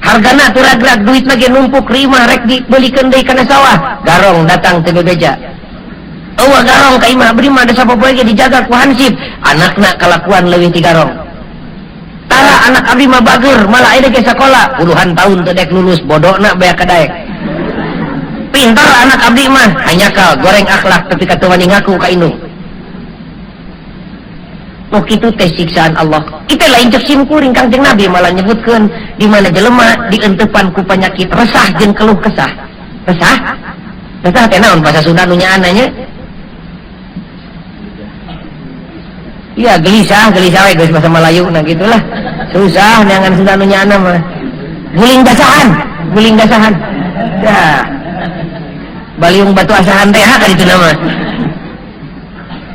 Hargana teu ragrag, duitna ge numpuk rimah rek dibelikeun deui kana sawah. Garong datang teu bebeja. Eueuh garong ka imah abdi mah da sapopoe ge dijaga ku hansip, anakna kalakuan leuwih ti garong. Tara anak abdi mah bager, malah ayeuna ge sakola puluhan tahun teu dek lulus, bodona beak ka daek. Pintar anak abdi mah, hanyakal goreng akhlak tepi ka teu wani ngaku ka indung. Oh kitu teh siksaan Allah. Kita lain cek sim kuring Kangjeng Nabi malah nyebutkeun di mana jelema dientepan ku penyakit resah jeung keluh kesah. Resah? Resah teh naon bahasa Sunda nu nyaana nya? Iya gelisah, gelisah we geus bahasa Melayu nah gitulah. Susah neangan Sunda nu nyaana mah. Guling gasahan, guling gasahan. Ya. Baliung batu asahan teh ka ditu mah.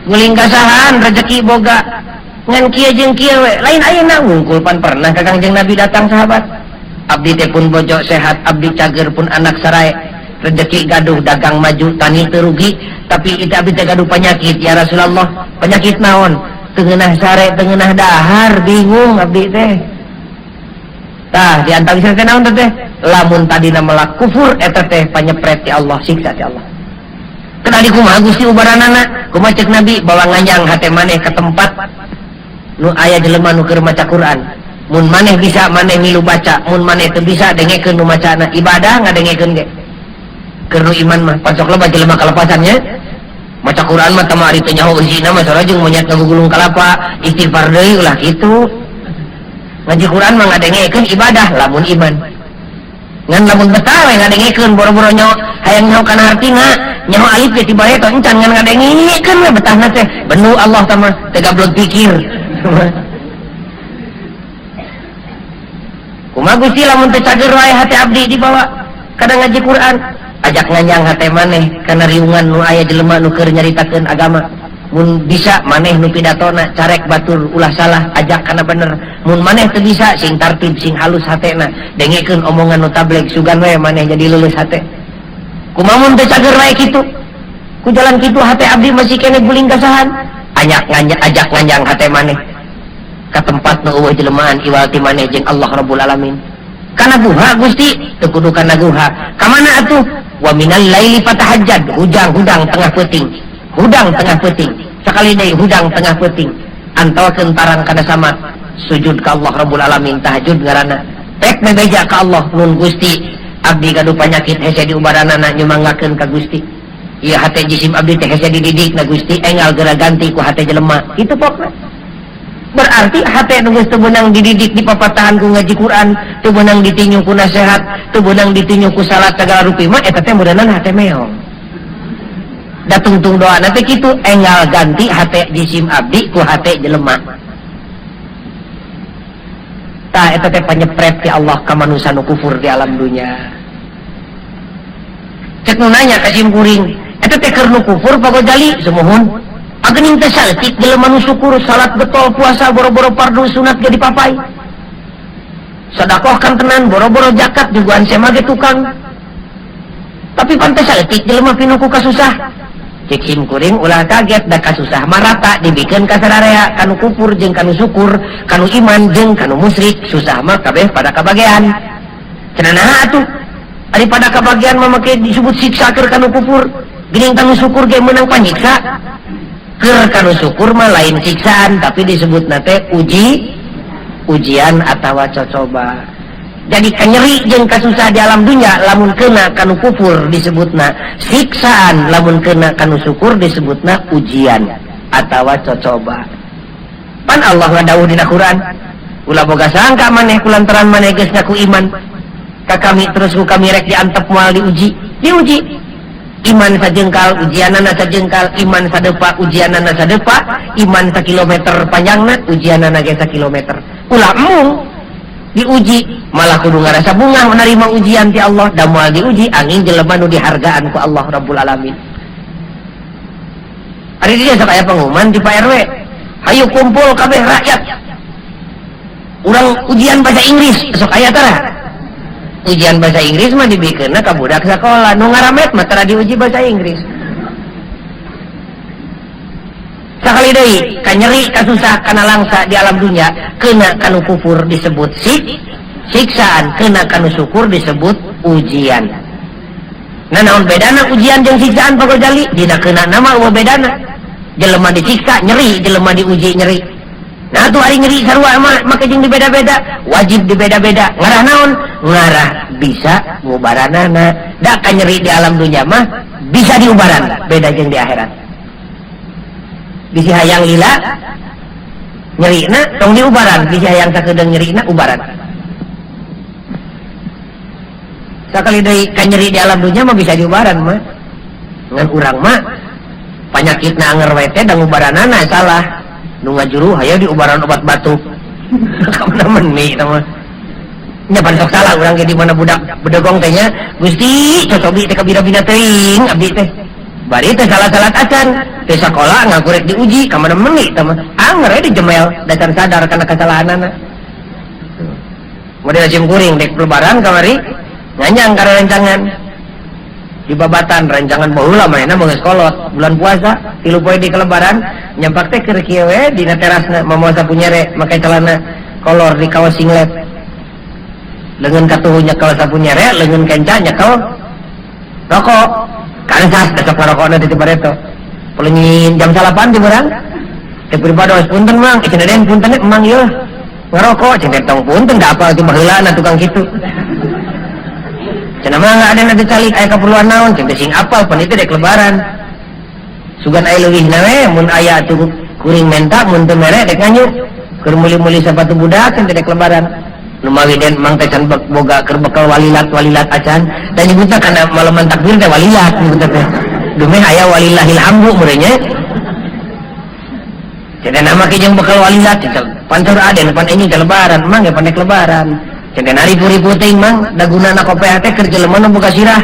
Guling gasahan rezeki boga ngan kieu jeung kieu we. Lain ayeuna wungkul pan pernah ka Kangjeng Nabi datang sahabat. Abdi teh pun bojo sehat, abdi cager pun anak sarae. Rezeki gaduh, dagang maju, tani teu rugi, tapi itu abdi teh gaduh penyakit ya Rasulullah. Penyakit naon? Teu ngeunah sare, teu ngeunah dahar, bingung abdi teh. Tah di antara teh naon teh? Lamun tadina melak kufur eta teh panyepret ti Allah, siksa ti Allah. Kena di kumaha Gusti ubaranana? Kumaha cek Nabi bawa nganjang hate maneh ka tempat nu aya jelema nu keur maca Quran. Mun maneh bisa maneh milu baca, mun maneh teu bisa dengekeun nu macana. Ibadah ngadengekeun ge. Keur nu iman mah pancok loba jelema kalepasannya. Maca Quran mah teu ari teu nyaho eusina mah sarua jeung monyet ngagugulung kalapa, istighfar deui ulah kitu. Ngaji Quran mah ngadengekeun ibadah lamun iman. Ngan lamun betah we ngadengekeun boro-boro nyaho hayang nyaho kana hartina, nyaho alif ge ti bareto encan ngan ngadengekeun we betahna teh. Benu Allah tah mah teu gablog pikir. Kumaha Gusti lamun teu cager wae hate abdi dibawa kana ngaji Quran, ajak nganjang hate maneh kana riungan nu aya jelema nu keur nyaritakeun agama. Mun bisa maneh nu pidatona carek batur ulah salah ajak kana bener. Mun maneh teu bisa sing tartib sing halus hatena, dengekeun omongan nu tabligh sugan we maneh jadi lulus hate. Kumaha mun teu cager wae kitu? Ku jalan kitu hate abdi masih keneh guling kasahan. Ajak nganjang, ajak nganjang hate maneh ka tempat nu eueuh jelemaan iwal ti maneh jeung Allah Rabbul Alamin. Kana guha Gusti teu kudu kana guha. Ka mana atuh? Wa minal laili fatahajjad, hudang-hudang tengah peuting. Hudang tengah peuting. Sakali deui hudang tengah peuting. Antokeun tarang kana sama sujud ka Allah Rabbul Alamin tahajud ngaranna. Pek bebeja ka Allah nun Gusti abdi gaduh panyakit hese diubaranana nyumanggakeun ka Gusti. Ieu hate jisim abdi teh hese dididik na Gusti enggal geura ganti ku hate jelema. Kitu pokna. Berarti hate nu geus teu meunang dididik dipapatahan ku ngaji Quran, teu meunang ditinju ku nasihat, teu meunang ditinju ku salat sagala rupi mah eta teh meureunan hate meong. Da tungtung doana teh kitu, enggal ganti hate jisim abdi ku hate jelema. Tah eta teh panyepret ti Allah ka manusa nu kufur di alam dunya. Cek nu nanya ka sim kuring, eta teh keur nu kufur Pak Gojali sumuhun. Agening teh saeutik jelema nu syukur salat getol puasa boro-boro fardu sunat ge dipapai. Sedekah kan tenan boro-boro zakat juguan sema ge tukang. Tapi pan teh saeutik jelema pinuh ku kasusah. Cek sim kuring ulah kaget da kasusah marata dibikeun ka sararea kanu kufur jeung kanu syukur, kanu iman jeung kanu musyrik, susah mah kabeh pada kabagean. Cenah naha atuh? Ari pada kabagean mah make disebut siksa keur kanu kufur, geuning kanu syukur ge meunang panyiksa. Keur kanu syukur mah lain siksaan tapi disebutna teh ujian atawa cocoba. Jadi kanyeri jeung kasusah di alam dunya lamun kena kanu kufur disebutna siksaan, lamun kena kanu syukur disebutna ujian atawa cocoba. Pan Allah ngadawuh dina Quran, ulah boga sangka maneh kulantaran maneh geus ngaku iman ka kami terus ku kami rek diantep moal diuji, diuji. Iman sajengkal ujianana sajengkal, iman sadepa ujianana sadepa, iman sakilometer panjangna ujianana ge sakilometer. Ulah embung diuji malah kudu ngarasa bungah menerima ujian ti Allah, da moal diuji angin jelema nu dihargaan ku Allah Rabbul Alamin. Ari dia sok aya pengumuman di Pak RW, hayu kumpul kabeh rakyat, urang ujian bahasa Inggris sok aya tara. Ujian bahasa Inggris mah dibikeunna ka budak sakola, nu ngaramet mah tara diuji bahasa Inggris. Sakali deui kanyeri kasusah kana langsa di alam dunya, kena kanu kufur disebut siksaan, kena kanu syukur disebut ujian. Nah naon bedana ujian jeung siksaan Pak Gojali? Dina kena nama eueuh bedana. Jelema disiksa nyeri, jelema diuji nyeri. Nah tuh ari nyeri sarua mah make jeung dibeda-beda, wajib dibeda-beda. Ngarah naon? Ngarah bisa ngubaranana. Da kanyeri di alam dunya mah bisa diubaran, beda jeung di akhirat. Bisi hayang lila nyerina tong diubaran, bisi hayang sakedeung nyerina ubaran. Sakali deui kanyeri di alam dunya mah bisa diubaran mah. Ngan urang mah panyakitna anger we teh da ngubaranana salah. Nu ngajuru hayo diubaran obat batuk. Kamana meni eta mah. Nya pan sok salah urang ge di mana budak bedegong teh nya, Gusti cocobi teh kabina-bina teuing abdi teh. Bari teh salah-salah acan, teh sakola ngaku rek diuji ka mana meni eta mah. Anger we dijemel dasar sadar kana kesalahanana. Model sim kuring dek lebaran kamari nganyang ka rencangan. Di babatan rencangan baheula manehna mah geus kolot bulan puasa 3 poe di kelebaran nyampak teh keur kieu we dina terasna mamoa sapu nyere make celana kolor di kaos singlet. Leungeun katuhu nyekel sapu nyere, leungeun kenca nyekel rokok. Kansas da sok ngarokokna di bareto. Pelengin jam 8 di barang. Teh pribados punten mang, cenah den punten emang ieu ngarokok cenah tong punten da apal ti baheulana tukang kitu. Cenah mah nggak ada nanti calik aya keperluan naon cenah sing apal pan itu dek lebaran. Sugan aya leuwihna we mun aya atuh kuring menta mun teu mere dek nganyu. Keur muli-muli sapatu budak cenah dek lebaran. Nu mawi den mang teh can boga keur bekal walilat-walilat acan da nyebutna kana malaman takbir teh walilat nyebutna teh. Dumeh aya walillahil hamdu meureun nya. Cenah nama ke jeung bekal walilat cenah pancur aden pan ini teh lebaran mang ge pan dek lebaran. Cenah naripu-ripu teuing mang da gunana kopeah teh keur jelema nu boga sirah.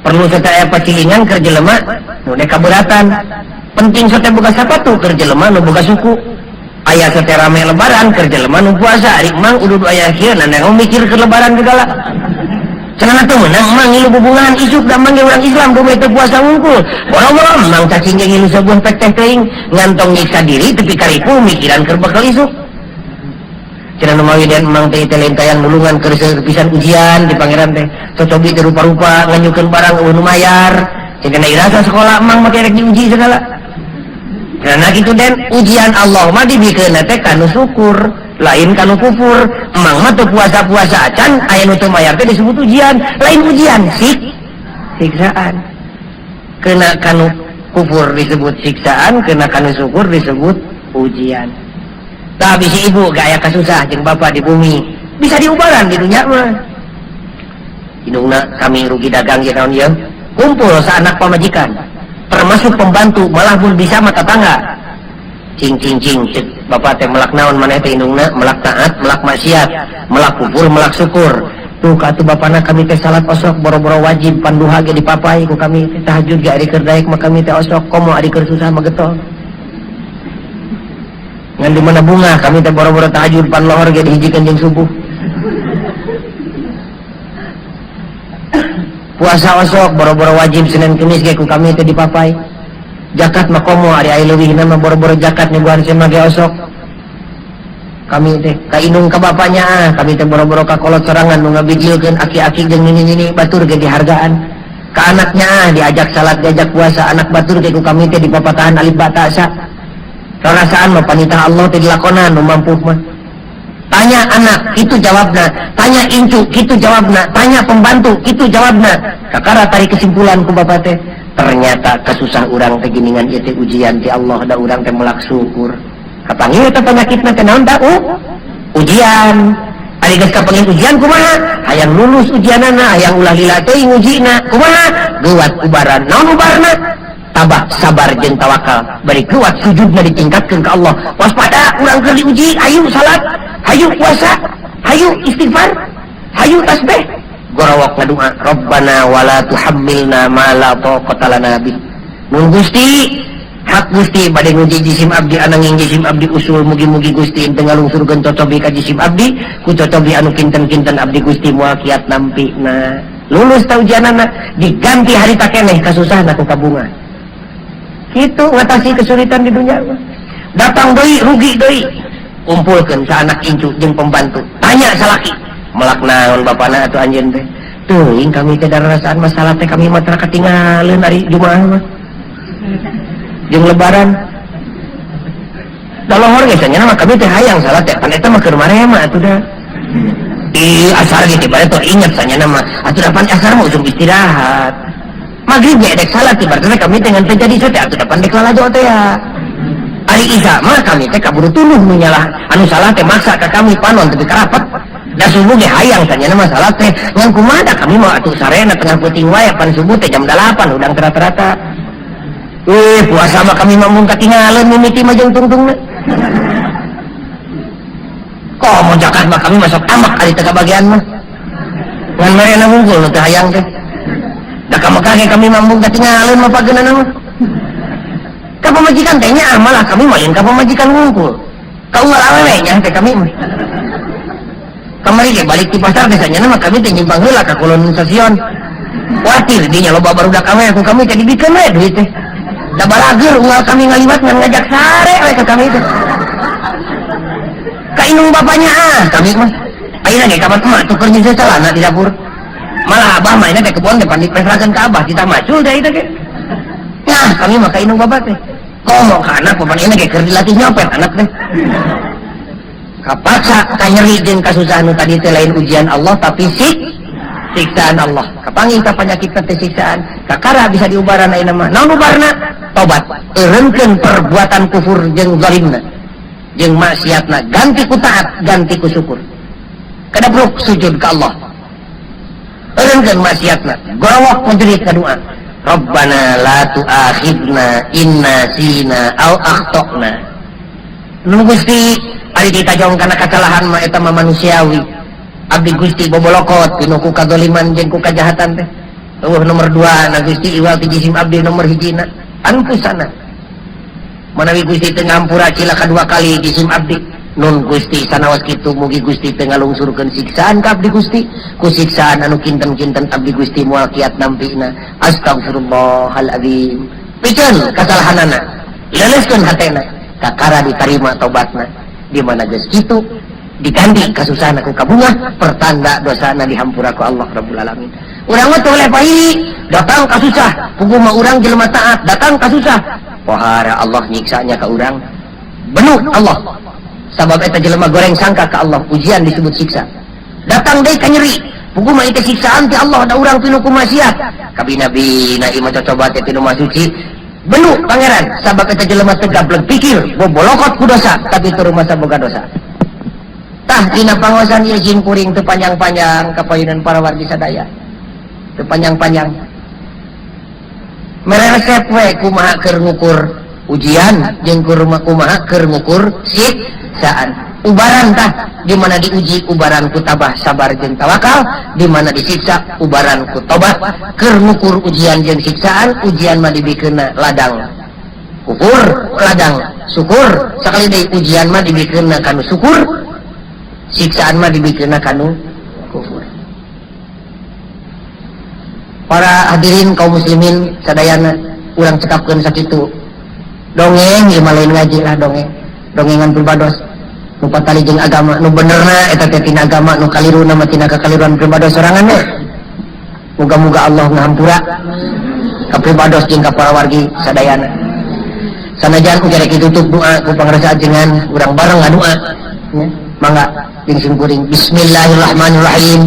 Perlu teh aya pacilingan keur jelema nu dek kaberatan. Penting teh boga sapatu keur jelema nu boga suku. Aya teh rame lebaran keur jelema nu puasa. Ari mang udud aya kieu nanaon mikir keur lebaran segala. Cenah teh meunang mang ngilu bubungan isuk da mang ge urang Islam dume teu puasa wungkul. Boro-boro mang cacing ge ngilu sabuah pek teh teuing ngantong nyiksa diri tepi karipu mikiran keur bekal isuk. Cenah nu mawi den mang teh teh lain tayang nulungan keur pisan ujian di pangeran teh. Cocobi teh rupa-rupa nganyukeun barang eueuh nu mayar. Cenah irasa sekolah mang make rek diuji segala. Karena gitu den ujian Allah mah dibikeunna teh kanu syukur, lain kanu kufur. Emang mah teu puasa-puasa acan aya nu teu mayar teh disebut ujian, lain ujian siksaan. Kena kanu kufur disebut siksaan, kena kanu syukur disebut ujian. Tah bisi ibu gak aya kasusah jeung bapak di bumi, bisa diubaran di dunia mah. Indungna kami rugi dagang ye naon ieu? Kumpul sa anak pamajikan, termasuk pembantu, malah pun bisa mah tetangga. Cing cing cing cek bapak teh melak naon maneh teh indungna, melak taat, melak maksiat, melak kufur, melak syukur. Tuh katuh bapana kami teh salat osok boro-boro wajib panduha ge dipapai ku kami teh, tahajud ge ari keur daek mah kami teh osok, komo ari keur susah mah getol. Ngan di mana bunga kami teh boro-boro tahajud pan lohor ge dihijikeun jeung subuh. Puasa osok boro-boro wajib Senin Kemis ge ku kami teh dipapai. Zakat mah komo ari aya leuwihna mah boro-boro zakat nyuguhan mah ge osok. Kami teh ka indung ka bapaknya ah, kami teh boro-boro ka kolot sorangan nu ngabijilkeun aki-aki jeung nini-nini batur ge dihargaan. Ka anaknya ah diajak salat diajak puasa anak batur ge ku kami teh dipapatahan alif ba ta sa. Rarasaan mah panitah Allah teh dilakonan nu mampu mah. Tanya anak kitu jawabna, tanya incu kitu jawabna, tanya pembantu kitu jawabna. Kakara tarik kesimpulan ku bapak teh, ternyata kasusah urang teh giningan ieu teh ujian ti Allah da urang teh melak syukur. Kapanggih eta penyakitna teh naon da? Ujian. Ari geus kapanggih ujian kumaha? Hayang lulus ujianana, hayang ulah lila teuing ujina. Kumaha? Geuwat ubaran. Naon ubarna? Tabah sabar jeung tawakal. Bari geuwat sujudna ditingkatkeun ka Allah. Waspada urang keur diuji, hayu salat, hayu puasa, hayu istighfar, hayu tasbih. Gorowok ngadua, Rabbana wala tuhammilna ma la taqata lana bih. Nun Gusti, hak Gusti bade nguji jisim abdi ananging jisim abdi usul mugi-mugi Gusti teu ngalungsurkeun cocobi ka jisim abdi ku cocobi anu kinten-kinten abdi Gusti moal kiat nampina. Lulus ta ujianana diganti harita keneh kasusahna ku kabunga. Kitu ngatasi kesulitan di dunia mah. Datang deui rugi deui. Kumpulkeun sa anak incu jeung pembantu. Tanya salaki, melak naon bapana atuh anjeun teh? Teuing kami teh darasaan masalah teh kami mah teu katingaleun ari Jumaah mah. Jeung lebaran. Da lohor ge nya mah kami teh hayang salat teh pan eta mah keur marema atuh da. Ih asar ge tiba teh inget sanyana mah atuh da pan asar mah usum istirahat. Maghrib ge dek salat tiba teh kami teh ngan teh jadi teh atuh da pan dek lalajo teh ya. Ari isya mah kami teh kaburu tuluh nu nyalah anu salah teh maksa ka kami panon teu karapet. Da subuh ge hayang sanyana mah salat teh ngan kumaha da kami mah atuh sarena tengah peuting wae pan subuh teh jam 8 udang rata-rata. Wih, puasa mah kami mah mung katingaleun mimiti mah jeung tungtungna. Komo zakat mah kami masuk amak ari teu kabagian mah. Ngan merena wungkul nu teu hayang teh. Da ka Mekah ge kami mah mung katingaleun mah pageunana mah. Ka pamajikan teh nya malah kami mah lain ka pamajikan wungkul. Ka unggal awewe nya teh kami mah. Kamari ge balik ti pasar teh sanyana mah kami teh nyimpang heula ka kulon stasiun. Kuatir dinya loba barudak awewe ku kami teh dibikeun we duit teh. Da balageur unggal kami ngaliwat ngan ngajak sare we ka kami teh. Ka indung bapanya ah kami mah. Ayeuna ge kapan emak tuker nyeuseut celana di dapur. Malah abah mah ayeuna teh kebon teh pan dipesrakeun ka abah kita macul teh eta ge. Nah, kami mah ka indung bapak teh. Komo ka anak papan ayeuna ge keur dilatih nyopet anak teh. Kapaksa ka nyeri jeung kasusahan nu tadi teh lain ujian Allah tapi siksaan Allah. Kapanggih ka penyakit teh siksaan, kakara bisa diubaran ayeuna mah. Naon ubarna? Tobat. Eureunkeun perbuatan kufur jeung zalimna. Jeung maksiatna, ganti ku taat, ganti ku syukur. Kadabruk sujud ka Allah. Eureunkeun maksiatna, gorowok menjerit ka doa. Rabbana la tu'akhidna in nasina aw akhtana. Nun Gusti, ari ditajong kana kasalahan mah eta mah manusiawi. Abdi Gusti bobolokot pinu ku kadzaliman jeung ku kajahatan teh. Eueuh nomor 2 na Gusti iwal ti jisim abdi nomor hijina anfusana. Manawi Gusti teu ngampura cilaka 2 kali jisim abdi. Nun Gusti sanaos kitu mugi Gusti teu ngalungsurkeun siksaan ka abdi Gusti. Ku siksaan anu kinten-kinten abdi Gusti moal kiat nampina. Astagfirullahaladzim. Piceun kasalahanana, leuleuskeun hatena, kakara ditarima tobatna. Di mana geus kitu diganti kasusahan ku kabungah pertanda dosana dihampura ku Allah Rabbul Alamin. Urang mah teu oleh pai datang kasusah, puguh mah urang jelema taat datang kasusah. Pohara Allah nyiksanya ka urang. Benuh Allah. Sabab eta jelema goreng sangka ka Allah, ujian disebut siksa. Datang deui ka nyeri, Puguh mah itu siksaan ti Allah da urang pinuh ku maksiat. Kabina-bina ieu mah cocoba teh tinu Maha Suci. Benu pangeran sabab eta jelema teu gablek pikir bobolokot ku dosa tapi teu rumasa boga dosa. Tah dina pangosan ieu sim kuring teu panjang-panjang ka payunan para wargi sadaya. Teu panjang-panjang. Mere resep we kumaha keur ngukur ujian jeung kumaha keur ngukur siksaan. Ubaran tah di mana diuji ubaran ku tabah sabar jeung tawakal, di mana disiksa ubaran ku tobat. Keur ngukur ujian jeung siksaan, ujian mah dibikeunna ladang kufur, ladang syukur. Sakali deui ujian mah dibikeunna kanu syukur, siksaan mah dibikeunna kanu kufur. Para hadirin kaum muslimin sadayana, urang cekapkeun sakitu. Dongeng ieu mah lain ngaji lah, dongeng. Dongengan pribados. Nu patali jeung agama, nu benerna eta teh tina agama, nu kaliruna mah tina kakaliruan pribados sorangan we. Muga-muga Allah ngahampura ka pribados jeung ka para wargi sadayana. Sanajan ku rek ditutup doa ku pangarsa ajengan, urang bareng ngadua. Nya, mangga jeung sim kuring. Bismillahirrahmanirrahim.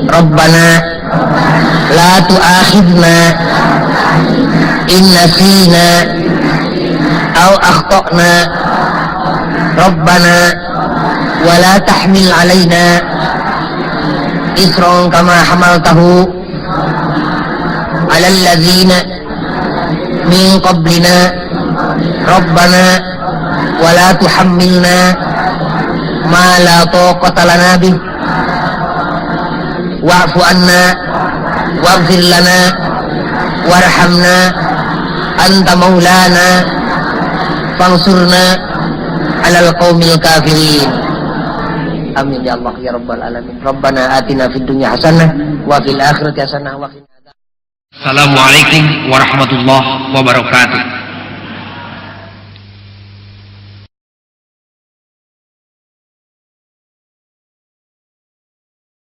Rabbana la tu'akhidna in nasina aw akhtana. Rabbana wa la tahmil alaina isran kama hamaltahu alal ladzina min qablina. Rabbana wa la tuhammilna ma la taqata lana bih wa'fu anna waghfir lana warhamna anta maulana fansurna alal qaumil kafirin. Amin ya Allah ya rabbal alamin. Rabbana atina fid dunya hasanah wa fil akhirati hasanah wa qina adzaban. Assalamualaikum warahmatullahi wabarakatuh.